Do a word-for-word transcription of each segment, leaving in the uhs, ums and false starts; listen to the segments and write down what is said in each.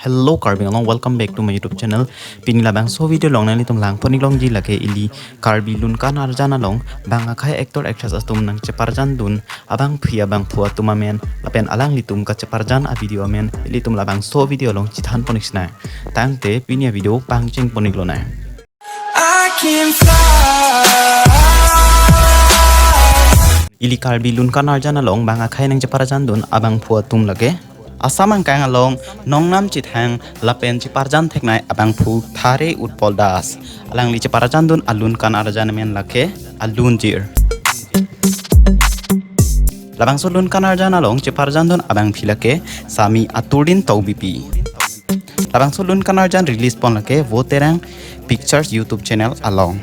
Hello Karbi Anglong, welcome back to my YouTube channel. Pini labangso video along nanglitum langpon-ik longji lake ili Karbi Lunkan Arjan along bang akhei actor actress atum nangcheparjandun abangpi abangphu atum amen lapen alanglitum kacheparjan a-video amen ilitum labangso video along chethanpon-ik sinang. Tangte pini a-video pangchengpon-ik lonang. I can fly. Ili Karbi Lunkan Arjan along bang akhei nangcheparjandun abangphu atum lake Assam angkang along nongnam chethang lapen cheparjan theknei abangphu Thare Utpal Das. Alangli cheparjandun a-Lunkan Arjan amen lake Alunjir. Labangso Lunkan Arjan along cheparjandun abangpi lake Sami Aturdin Taubipi. Labangso Lunkan Arjan release pon lake Voterang Pictures YouTube channel along.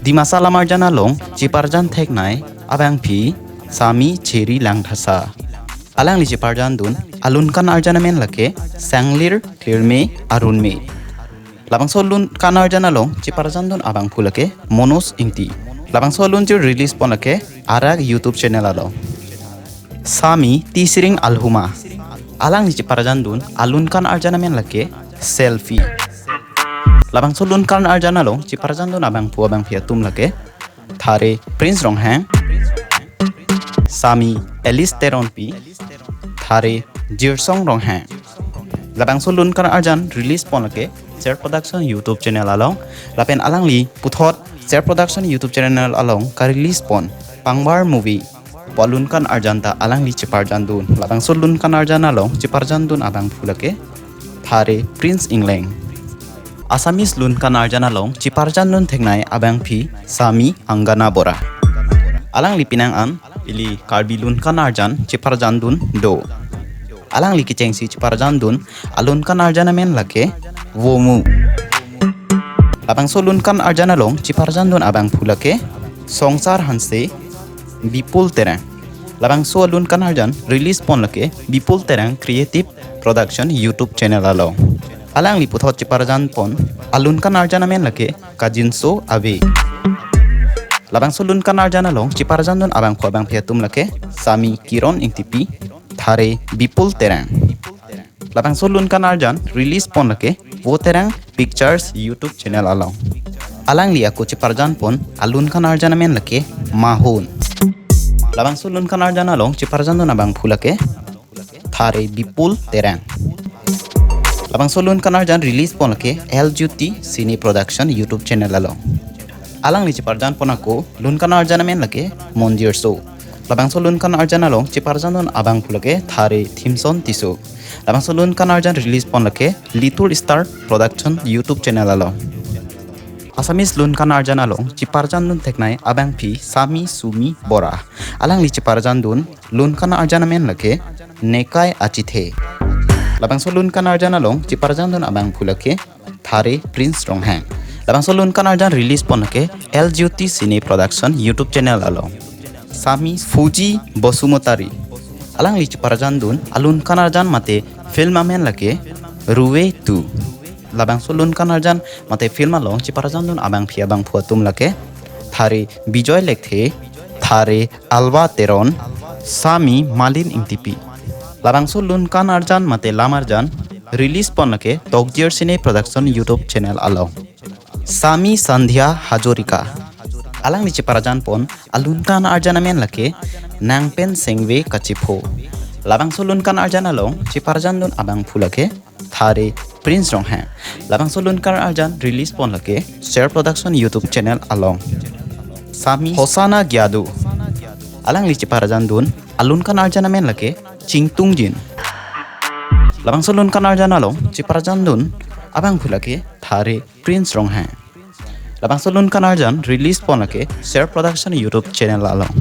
Dimasa Lamarjan along cheparjan theknei abangpi Sami Cheri Langthasa. Alangli cheparjandun a-Lunkan Arjan amen lake Sanglir Klirme Arunme. Labangso Lunkan Arjan along cheparjandun abangphu lake Manoj Ingti. Labangso Alunjir release pon lake Arak YouTube channel along. Sami Tisring Alhuma. Alangli cheparjandun a-Lunkan Arjan amen lake Selfie. Labangso Lunkan Arjan along cheparjandun abangphu abangpi atum lake Thare Prince Ronghang, Sami Alice Teronpi, Thare Jirsong Ronghang. Labangso Lunkan Arjan release pon lake Ser Production YouTube channel along lapen alangli puthot Ser Production YouTube channel along ka-release pon Pangbar Movie pu a-Lunkan Arjan ta alangli cheparjandun. Labangso Lunkan Arjan along cheparjandun abangphu lake Thare Prince Ingleng. Assamese Lunkan Arjan along cheparjandun theknei abangpi Sami Angana Bora. Alangli penang an ili Karbi Lunkan Arjan cheparjandun do. Alangli kechengsi cheparjandun a-Lunkan Arjan amen lake Vomu. Labangso Lunkan Arjan along cheparjandun abangphu lake Songsar Hanse, Bipul Terang. Labangso a-Lunkan Arjan release pon lake Bipul Terang Creative Production YouTube channel along. Alangli puthot cheparjan pon a-Lunkan Arjan amen lake Kajinso Ave. Labangso Lunkan Arjan along cheparjandun abangphu abangpi atum lake Sami Kiron Ingtipi, Thare Bipul Terang. Labangso Lunkan Arjan release pon lake Voterang Pictures YouTube channel along. Alangli ako cheparjan pon a-Lunkan Arjan amen lake Mahon. Labangso Lunkan Arjan along cheparjandun abangphu lake Thare Bipul Terang. Labangso Lunkan Arjan release pon lake L J T Cine Production YouTube channel along. Alangli cheparjan pon ako Lunkan Arjan amen lake Monjir So. Labangso Lunkan Arjan along cheparjandun abangphu lake Thare Thimson Tisso. Labangso Lunkan Arjan release pon lake Little Star Production YouTube channel along. Assamese Lunkan Arjan along cheparjandun theknei abangpi Sami Sumi Bora. Alangli cheparjandun Lunkan Arjan amen lake Nekai Achithe. Labangso Lunkan Arjan along cheparjandun abangphu lake Thare Prince Ronghang. Labangso Lunkan Arjan release pon lake L J T Cine Production YouTube channel along. Sami Fuji Basumatary. Alangli cheparjandun a-Lunkan Arjan mate film amen lake Ruve Two. Labangso Lunkan Arjan mate film along cheparjandun abangpi abangphu atum lake Thare Bijoy Lekthe, Thare Alva Teron, Sami Malin Ingtipi. Labangso Lunkan Arjan mate lam arjan release pon lake Tokjir Cine Production YouTube channel along. Sami Sandhya Hazarika. Alangli cheparjan pon a-Lunkan Arjan amen lake Nangpen Sengve Kachipho. Labangso Lunkan Arjan along cheparjandun abangphu lake Thare Prince Ronghang. Labangso Lunkan Arjan release pon lake Ser Production YouTube channel along. Sami Hosana Gyadu. Alangli cheparjandun a-Lunkan Arjan amen lake Chingtungjin. Labangso Lunkan Arjan along cheparjandun abangphu lake Thare Prince Ronghang. Labangso Lunkan Arjan release pon lake Ser Production YouTube channel along.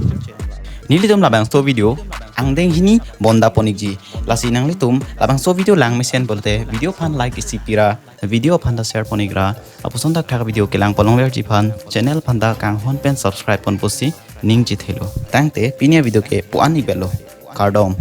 Nelitum labangso video angdeng hini bonda pon-ikji. Lasi nanglitum labangso video langmesen pulote video aphan like isi pira, video aphan ta share pon-ikra. Lapuson thakthak video kelang pon longverji aphan channel aphan ta kanghon pen subscribe pon pusi ningje thelo. Tangte pini a-video ke pu-an-ik belo. Kardom.